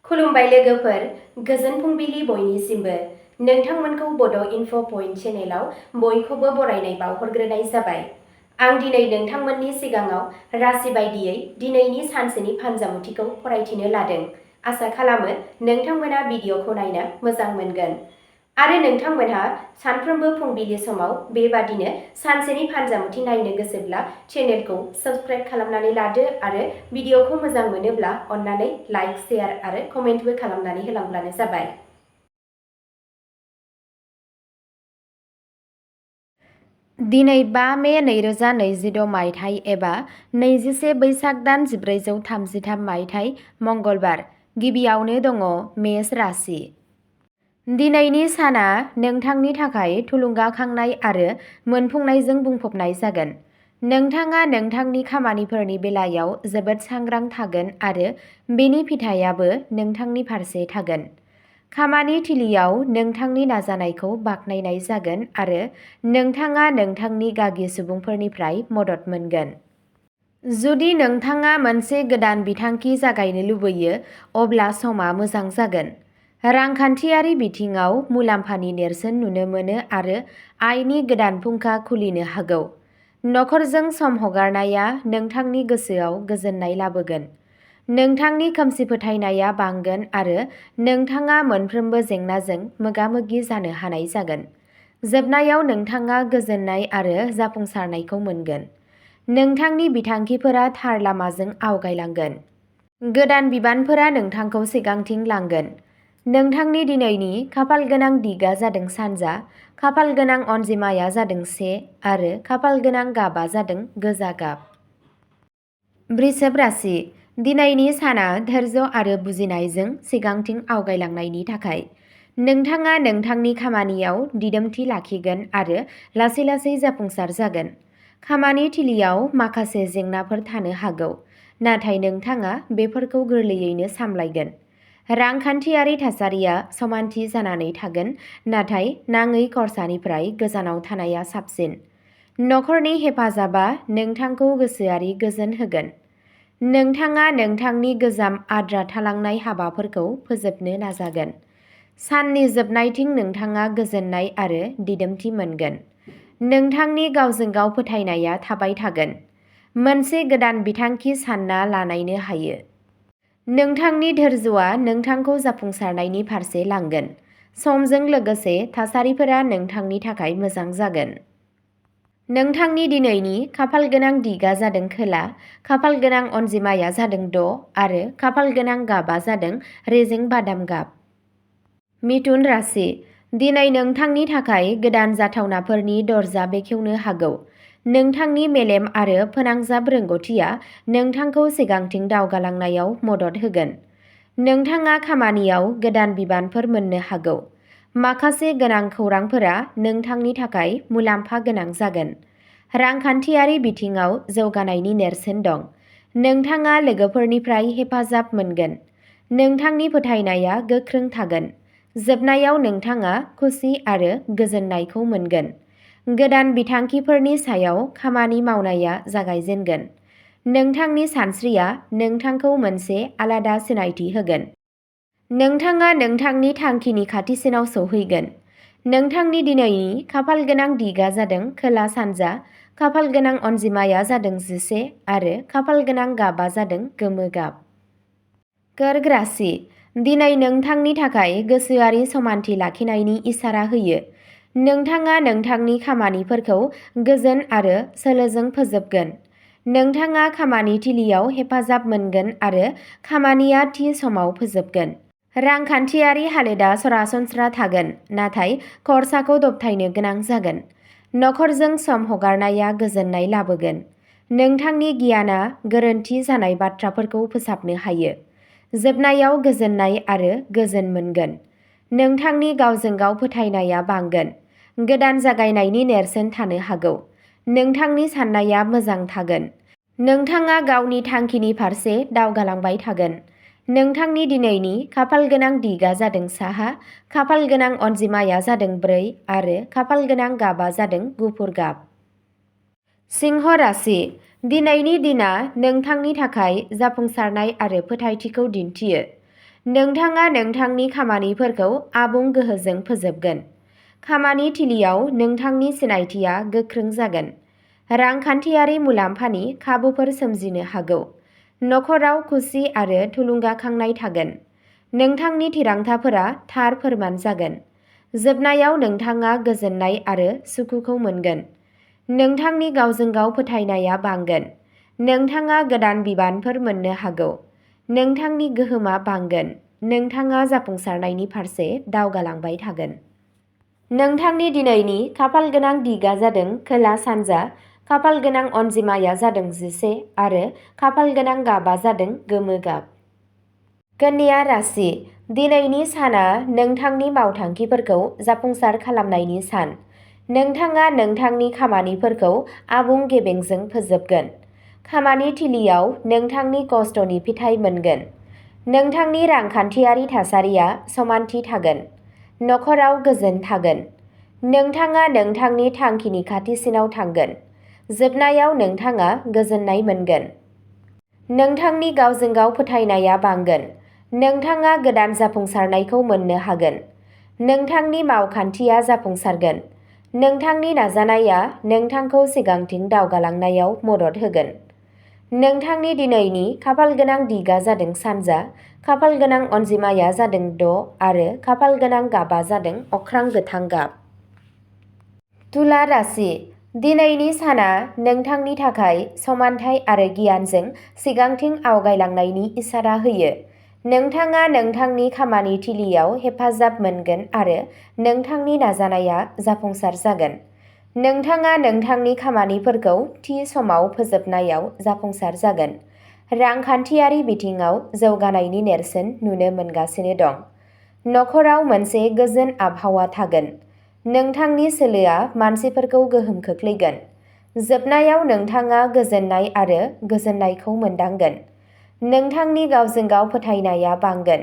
खुलुमबाय लोगोफोर, गोजोन फुंबिलि बयनिसिमबो। नोंथांमोनखौ बड' इनफ' पइन्ट चेनेलाव बयखौबो बरायनाय बावहरग्रोनाय जाबाय। आं दिनै नोंथांमोननि सिगाङाव राशि बायदियै दिनैनि सानसेनि फानजामुथिखौ फरायथिनो लादों। आसा खालामो नोंथांमोना भिडिअखौ नायनो मोजां मोनगोन। आरो नोंथांमोनहा सानफ्रोमबो फुंबिलि समाव बेबादिनो सानसेनि फानजामुथि नायनो गोसोब्ला चेनेलखौ साबस्क्राइब खालामनानै लादो आरो भिडिअखौ मोजां मोनोब्ला अन्नानै लाइक, शेयार आरो कमेन्टबो खालामनानै होलांब्लानो जाबाय। दिनै 5 मे 2026 मायथाइ एबा 21 बैसाग दान 1433 मायथाइ मंगलबार। गिबियावनो दङ मेष राशि। दिनैनि साना नोंथांनि थाखाय थुलुंगाखांनाय आरो मोनफुंनायजों बुंफबनाय जागोन। नोंथाङा नोंथांनि खामानिफोरनि बेलायाव जोबोद सांग्रां थागोन आरो बेनि फिथाइयाबो नोंथांनि फारसे थागोन। खामानि थिलियाव नोंथांनि नाजानायखौ बाख्नायनाय जागोन आरो नोंथाङा नोंथांनि गागि सुबुंफोरनिफ्राय मदद मोनगोन। जुदि नोंथाङा मोनसे गोदान बिथांखि जागायनो लुबैयो, अब्ला समा मोजां जागोन। रांखान्थियारि बिथिङाव मुलाम्फानि नेरसोन नुनो मोनो आरो आयनि गोदान फुंखा खुलिनो हागौ। नखरजों सम हगारनाया नोंथांनि गोसोआव गोजोननाय लाबोगोन। नोंथांनि खोमसि फोथायनाया बांगोन आरो नोंथाङा मोनफ्रोमबो जेंनाजों मोगा-मोगि जानो हानाय जागोन। जोबनायाव नोंथाङा गोजोननाय आरो जाफुंसारनायखौ मोनगोन। नोंथांनि बिथांखिफोरा थार लामाजों आवगायलांगोन। गोदान बिबानफोरा नोंथांखौ सिगांथिं लांगोन। नोंथांनि दिनैनि खाफालगोनां दिगआ जादों सानजा, खाफालगोनां अनजिमाया जादों 1 आरो खाफालगोनां गाबआ जादों गोजा गाब। वृषभ राशि। दिनैनि साना धैर्य आरो बुजिनायजों सिगांथिं आवगायलांनायनि थाखाय। नोंथाङा नोंथांनि खामानियाव दिदोमथि लाखिगोन आरो लासै-लासै जाफुंसार जागोन। खामानि थिलियाव माखासे जेंनाफोर थानो हागौ, नाथाय नोंथाङा बेफोरखौ गोरलैयैनो सामलायगोन। रांखान्थियारि थासारिया समानथि जानानै थागोन, नाथाय नाङै खरसानिफ्राय गोजानाव थानाया साबसिन। नखरनि हेफाजाबा नोंथांखौ गोसोआरि गोजोन होगोन। नोंथाङा नोंथांनि गोजाम आद्रा थालांनाय हाबाफोरखौ फोजोबनो नाजागोन। साननि जोबनायथिं नोंथाङा गोजोननाय आरो दिदोमथि मोनगोन। नोंथांनि गावजों गाव फोथायनाया थाबाय थागोन। मोनसे गोदान बिथांखि सानना लानायनो हायो। नोंथांनि धैर्यआ नोंथांखौ जाफुंसारनायनि फारसे लांगोन। समजों लोगोसे थासारिफोरा नोंथांनि थाखाय मोजां जागोन। नोंथांनि दिनैनि खाफालगोनां दिगआ जादों खोला, खाफालगोनां अनजिमाया जादों 6 आरो खाफालगोनां गाबआ जादों रेजें बादाम गाब। मिथुन राशि। दिनै नोंथांनि थाखाय गोदान जाथावनाफोरनि दरजा बेखेवनो हागौ। नोंथांनि मेलेम आरो फोनांजाब रोंग'थिया नोंथांखौ सिगांथिं दावगालांनायाव मदद होगोन। नोंथाङा खामानियाव गोदान बिबानफोर मोननो हागौ। माखासे गोनां खौरांफोरा नोंथांनि थाखाय मुलाम्फा गोनां जागोन। रांखान्थियारि बिथिङाव जौगानायनि नेरसोन दं। नोंथाङा लोगोफोरनिफ्राय हेफाजाब मोनगोन। नोंथांनि फोथायनाया गोख्रों थागोन। जोबनायाव नोंथाङा खुसि आरो गोजोननायखौ मोनगोन। गोदान बिथांखिफोरनि सायाव खामानि मावनाया जागायजेनगोन। नोंथांनि सानस्रिया नोंथांखौ मोनसे आलादा सिनायथि होगोन। नोंथाङा नोंथांनि थांखिनि खाथिसिनाव सौहैगोन। नोंथांनि दिनैनि खाफालगोनां दिगआ जादों खोला-सानजा, खाफालगोनां अनजिमाया जादों 11 आरो खाफालगोनां गाबआ जादों गोमो गाब। कर्क राशि। दिनै नोंथांनि थाखाय गोसोआरि समानथि लाखिनायनि इसारा होयो। नोंथाङा नोंथांनि खामानिफोरखौ गोजोन आरो सोलोजों फोजोबगोन। नोंथाङा खामानि थिलियाव हेफाजाब मोनगोन आरो खामानिया थि समाव फोजोबगोन। रांखान्थियारि हालोदा सरासनस्रा थागोन, नाथाय खरसाखौ दबथायनो गोनां जागोन। नखरजों सम हगारनाया गोजोननाय लाबोगोन। नोंथांनि गियानआ गोरोन्थि जानाय बाथ्राफोरखौ फोसाबनो हायो। जोबनायाव गोजोननाय आरो गोजोन मोनगोन। नोंथांनि गावजों गाव फोथायनाया बांगोन। गोदान जागायनायनि नेरसोन थानो हागौ। नोंथांनि साननाया मोजां थागोन। नोंथाङा गावनि थांखिनि फारसे दावगालांबाय थागोन। नोंथांनि दिनैनि खाफालगोनां दिगआ जादों साहा, खाफालगोनां अनजिमाया जादों 4 आरो खाफालगोनां गाबआ जादों गुफुर गाब। सिंह राशि। दिनैनि दिना नोंथांनि थाखाय जाफुंसारनाय आरो फोथायथिखौ दिन्थियो। नोंथाङा नोंथांनि खामानिफोरखौ आबुं गोहोजों फोजोबगोन। खामानि थिलियाव नोंथांनि सिनायथिया गोख्रों जागोन। रांखान्थियारि मुलाम्फानि खाबुफोर सोमजिनो हागौ। नखराव खुसि आरो थुलुंगाखांनाय थागोन। नोंथांनि थिरांथाफोरा थार फोरमान जागोन। जोबनायाव नोंथाङा गोजोननाय आरो सुखुखौ मोनगोन। नोंथांनि गावजों गाव फोथायनाया बांगोन। नोंथाङा गोदान बिबानफोर मोननो हागौ। नोंथांनि गोहोमा बांगोन। नोंथाङा जाफुंसारनायनि फारसे दावगालांबाय थागोन। नोंथांनि दिनैनि खाफालगोनां दिगा जादों खोला-सानजा, खाफालगोनां अनजिमाया जादों 11 आरो खाफालगोनां गाबा जादों गोमो गाब। कन्या राशि, दिनैनि साना नोंथांनि मावथांखिफोरखौ जाफुंसार खालामनायनि सान। नोंथाङा नोंथांनि खामानिफोरखौ आबुं गेबेंजों फोजोबगोन। खामानि थिलियाव नोंथांनि खस्थ'नि फिथाइ मोनगोन। नोंथांनि रांखान्थियारि थासारिया समानथि थागोन। नखराव गोजोन थागोन। नोंथाङा नोंथांनि थांखिनि खाथिसिनाव थांगोन। जोबनायाव नोंथाङा गोजोननाय मोनगोन। नोंथांनि गावजों गाव फोथायनाया बांगोन। नोंथाङा गोदान जाफुंसारनायखौ मोननो हागोन। नोंथांनि मावखान्थिया जाफुंसारगोन। नोंथांनि नाजानाया नोंथांखौ सिगांथिं दावगालांनायाव मदद होगोन। नोंथांनि दिनैनि खाफालगोनां दिगा जादों सानजा, खाफालगोनां अनजिमाया जादों 6 आरो खाफालगोनां गाबा जादों अख्रां गोथां गाब। तुला राशि, दिनैनि साना नोंथांनि थाखाय समानथाय आरो गियानजों सिगांथिं आवगायलांनायनि इसारा होयो। नोंथाङा नोंथांनि खामानि थिलियाव हेफाजाब मोनगोन आरो नोंथांनि नाजानाया जाफुंसार जागोन। नोंथाङा नोंथांनि खामानिफोरखौ थि समाव फोजोबनायाव जाफुंसार जागोन। रांखान्थियारि बिथिङाव जौगानायनि नेरसोन नुनो मोनगासिनो दं। नखराव मोनसे गोजोन आबहावा थागोन। नोंथांनि सोलोआ मानसिफोरखौ गोहोम खोख्लैगोन। जोबनायाव नोंथाङा गोजोननाय आरो गोजोननायखौ मोनदांगोन। नोंथांनि गावजों गाव फोथायनाया बांगोन।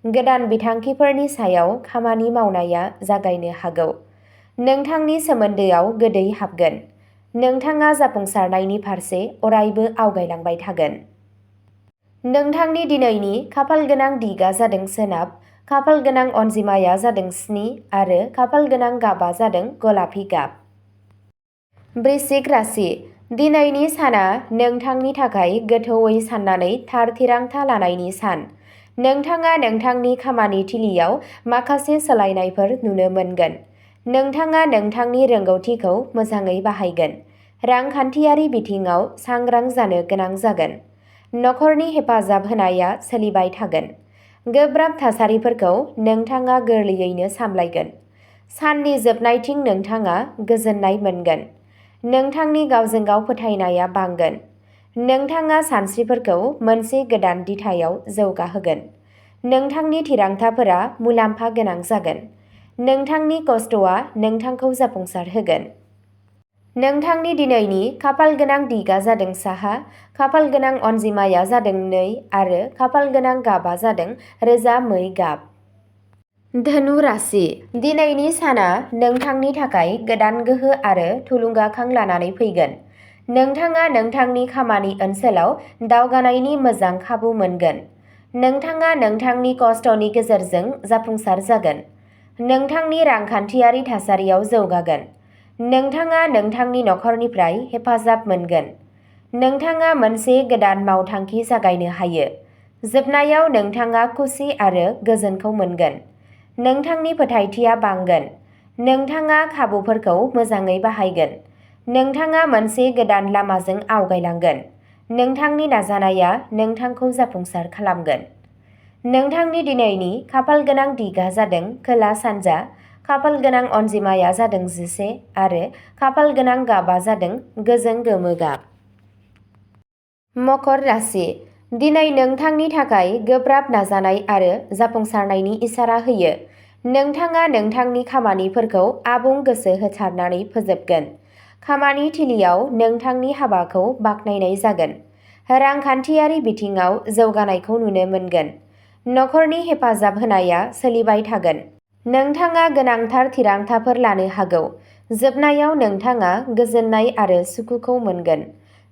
गोदान बिथांखिफोरनि सायाव खामानि मावनाया जागायनो हागौ। नोंथांनि सोमोन्दोआव गोदै हाबगोन। नोंथाङा जाफुंसारनायनि फारसे अरायबो आवगायलांबाय थागोन। नोंथांनि दिनैनि खाफालगोनां दिगा जादों सोनाब, खाफालगोनां अनजिमाया जादों 7 आरो खाफालगोनां गाबा जादों गलापि गाब। वृश्चिक राशि, दिनैनि साना नोंथांनि थाखाय गोथौवै साननानै थार थिरांथा लानायनि सान। नोंथाङा नोंथांनि खामानि थिलियाव माखासे सोलायनायफोर नुनो मोनगोन। नोंथाङा नोंथांनि रोंग'थिखौ मोजाङै बाहायगोन। रांखान्थियारि बिथिङाव सांग्रां जानो गोनां जागोन। नखरनि हेफाजाब होनाया सोलिबाय थागोन। गोब्राब थासारिफोरखौ नोंथाङा गोरलैयैनो सामलायगोन। साननि जोबनायथिं नोंथाङा गोजोननाय मोनगोन। नोंथांनि गावजों गाव फोथायनाया बांगोन। नोंथाङा सानस्रिफोरखौ मोनसे गोदान दिथायाव जौगाहोगोन। नोंथांनि थिरांथाफोरा मुलाम्फा गोनां जागोन। नोंथांनि खस्थ'आ नोंथांखौ जाफुंसारहोगोन। नोंथांनि दिनैनि खाफालगोनां दिगा जादों साहा, खाफालगोनां अनजिमाया जादों 2 आरो खाफालगोनां गाबा जादों रोजा मै गाब। धनु राशि, दिनैनि साना नोंथांनि थाखाय गोदान गोहो आरो थुलुंगाखां लानानै फैगोन। नोंथाङा नोंथांनि खामानि ओनसोलाव दावगानायनि मोजां खाबु मोनगोन। नोंथाङा नोंथांनि खस्थ'नि गेजेरजों जाफुंसार जागोन। नोंथांनि रांखान्थियारि थासारियाव जौगागोन। नोंथाङा नोंथांनि नखरनिफ्राय हेफाजाब मोनगोन। नोंथाङा मोनसे गोदान मावथांखि जागायनो हायो। जोबनायाव नोंथाङा खुसि आरो गोजोनखौ मोनगोन। नोंथांनि फोथायथिया बांगोन। नोंथाङा खाबुफोरखौ मोजाङै बाहायगोन। नोंथाङा मोनसे गोदान लामाजों आवगायलांगोन। नोंथांनि नाजानाया नोंथांखौ जाफुंसार खालामगोन। नोंथांनि दिनैनि खाफालगोनां दिगा जादों खोला-सानजा, खाफालगोनां अनजिमाया जादों 11 आरो खाफालगोनां गाबा जादों गोजों गोमो गाब। मकर राशि, दिनै नोंथांनि थाखाय गोब्राब नाजानाय आरो जाफुंसारनायनि इसारा होयो। नोंथाङा नोंथांनि खामानिफोरखौ आबुं गोसो होथारनानै फोजोबगोन। खामानि थिलियाव नोंथांनि हाबाखौ बाख्नायनाय जागोन। रांखान्थियारि बिथिङाव जौगानायखौ नुनो मोनगोन। नखरनि हेफाजाब होनाया सोलिबाय थागोन। नोंथाङा गोनांथार थिरांथाफोर लानो हागौ। जोबनायाव नोंथाङा गोजोननाय आरो सुखुखौ मोनगोन।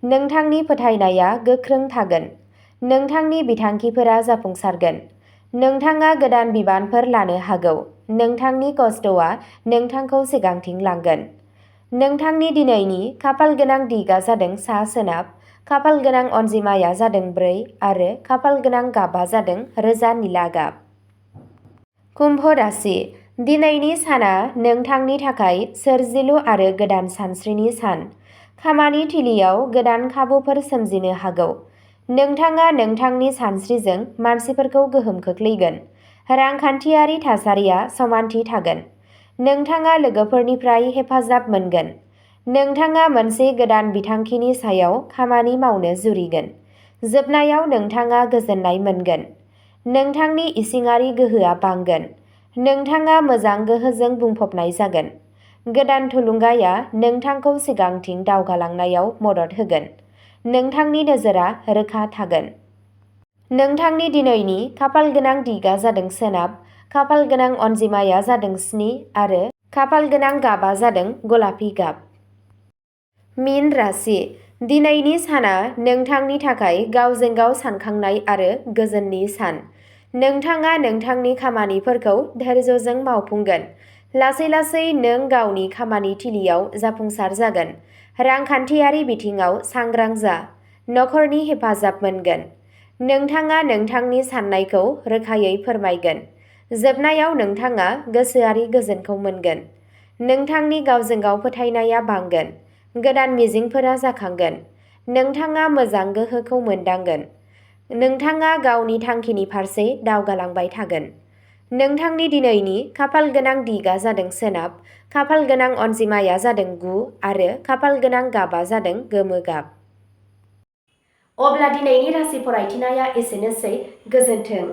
नोंथांनि फोथायनाया गोख्रों थागोन। नोंथांनि बिथांखिफोरा जाफुंसारगोन। नोंथाङा गोदान बिबानफोर लानो हागौ। नोंथांनि खस्थ'आ नोंथांखौ सिगांथिं लांगोन। नोंथांनि दिनैनि खाफालगोनां दिगा जादों सा-सोनाब, खाफालगोनां अनजिमाया जादों 4 आरो खाफालगोनां गाबआ जादों रोजा निला गाब। कुम्भ राशि। दिनैनि साना नोंथांनि थाखाय सोरजिलु आरो गोदान सानस्रिनि सान। खामानि थिलियाव गोदान खाबुफोर सोमजिनो हागौ। नोंथाङा नोंथांनि सानस्रिजों मानसिफोरखौ गोहोम खोख्लैगोन। रांखान्थियारि थासारिया समानथि थागोन। नोंथाङा लोगोफोरनिफ्राय हेफाजाब मोनगोन। नोंथाङा मोनसे गोदान बिथांखिनि सायाव खामानि मावनो जुरिगोन। जोबनायाव नोंथाङा गोजोननाय मोनगोन। नोंथांनि इसिङारि गोहोआ बांगोन। नोंथाङा मोजां गोहोजों बुंफबनाय जागोन। गोदान थुलुंगाया नोंथांखौ सिगांथिं दावगालांनायाव मदद होगोन। नोंथांनि नोजोरा रोखा थागोन। नोंथांनि दिनैनि खाफालगोनां दिगा जादों सोनाब, खाफालगोनां अनजिमाया जादों 7 आरो खाफालगोनां गाबआ जादों गलापि गाब। मीन राशि। दिनैनि साना नोंथांनि थाखाय गावजों गाव सानखांनाय आरो गोजोननि सान। नोंथाङा नोंथांनि खामानिफोरखौ धैर्यजों मावफुंगोन। लासै लासै नों गावनि खामानि थिलियाव जाफुंसार जागोन। रांखान्थियारि बिथिङाव सांग्रां जा। नखरनि हेफाजाब मोनगोन। नोंथाङा नोंथांनि साननायखौ रोखायै फोरमायगोन। जोबनायाव नोंथाङा गोसोआरि गोजोनखौ मोनगोन। नोंथांनि गावजों गाव फोथायनाया बांगोन। गोदान मिजिंफोरा जाखांगोन। नोंथाङा मोजां गोहोखौ मोनदांगोन। नोंथाङा गावनि थांखिनि फारसे दावगालांबाय थागोन। नोंथांनि दिनैनि खाफालगोनां दिगा जादों सोनाब, खाफालगोनां अनजिमाया जादों 9 आरो खाफालगोनां गाबआ जादों गोमो गाब। अब्ला दिनैनि राशि फरायथिनाया एसेनोसै। गोजोन्थों।